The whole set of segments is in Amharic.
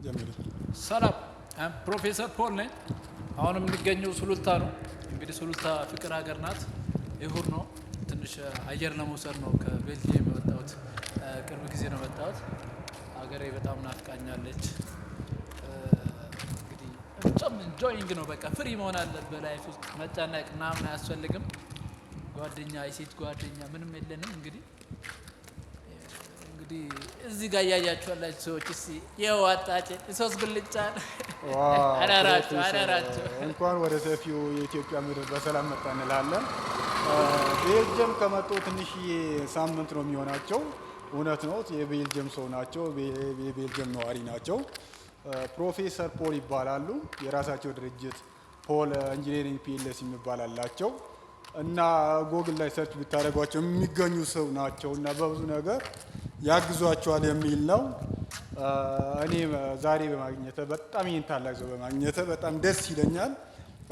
ጀምሪ። ሰላም፣ ፕሮፌሰር ፖል ነኝ። አሁን የምንገኘው ሱሉልታ ነው። እንግዲህ ሱሉልታ ፍቅር ሀገር ናት። እሁድ ነው። ትንሽ አየር ለመውሰድ ነው ከቤልጅየም የመጣሁት። ቅርብ ጊዜ ነው የመጣሁት። ሀገሬ በጣም ናፍቃኛለች። እንግዲህ በጣም enjoying ነው። በቃ free መሆን አለብህ። በ life ውስጥ መጨነቅ ምናምን አያስፈልግም። ጓደኛ፣ የሴት ጓደኛ ምንም የለንም። እንግዲህ እዚህ ጋር እያያችሁ ያላችሁ ሰዎች እስኪ ይኸው አጣጬ ሶስት ጉልጫ አደራችሁ አደራችሁ። እንኳን ወደ ሰፊው የኢትዮጵያ ምድር በሰላም መጣ እንላለን። ቤልጅየም ከመጡ ትንሽዬ ሳምንት ነው የሚሆናቸው። እውነት ነው፣ የቤልጅየም ሰው ናቸው፣ የቤልጅየም ነዋሪ ናቸው። ፕሮፌሰር ፖል ይባላሉ። የራሳቸው ድርጅት ፖል Engineering PLC የሚባል አላቸው እና ጎግል ላይ search ብታደርጓቸው የሚገኙ ሰው ናቸው እና በብዙ ነገር ያግዟቸዋል የሚል ነው። እኔ ዛሬ በማግኘቴ በጣም ይህን ታላቅ ሰው በማግኘቴ በጣም ደስ ይለኛል።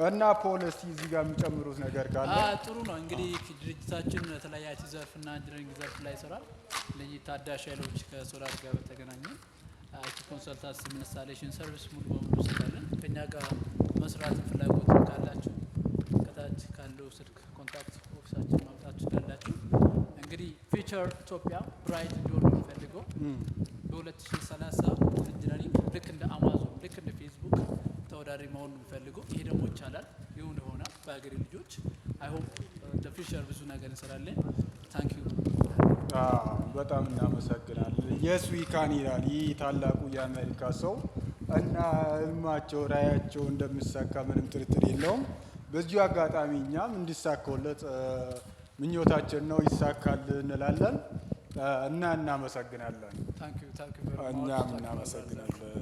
እና ፖል፣ እስቲ እዚህ ጋር የሚጨምሩት ነገር ካለ። ጥሩ ነው። እንግዲህ ድርጅታችን የተለያየ IT ዘርፍ እና engineering ዘርፍ ላይ ይሰራል። ለዚህ ታዳሽ ኃይሎች ከሶላር ጋር በተገናኘ IT consultancy፣ installation service ሙሉ በሙሉ እንሰጣለን። ከኛ ጋር መስራትን ፍላጎት ካላችሁ ከታች ካለው ስልክ contact office ኣችን ማምጣት ትችላላችሁ። እንግዲህ future ኢትዮጵያ bright እንዲሆን ነው የምፈልገው። በ2030 engineering ልክ እንደ አማዞን፣ ልክ እንደ ፌስቡክ ተወዳዳሪ መሆን ነው የምፈልገው። ይሄ ደግሞ ይቻላል፣ ይሁን ይሆናል በሀገሬ ልጆች። I hope future ብዙ ነገር እንሰራለን። Thank you. በጣም እናመሰግናለን። "Yes, we can" ይላል ይህ ታላቁ የአሜሪካ ሰው እና ህልማቸው ራዕያቸው እንደሚሳካ ምንም ጥርጥር የለውም። በዚሁ አጋጣሚ እኛም እንዲሳካውለት ምኞታችን ነው። ይሳካል እንላለን እና እናመሰግናለን። Thank you, thank you. እኛም እናመሰግናለን።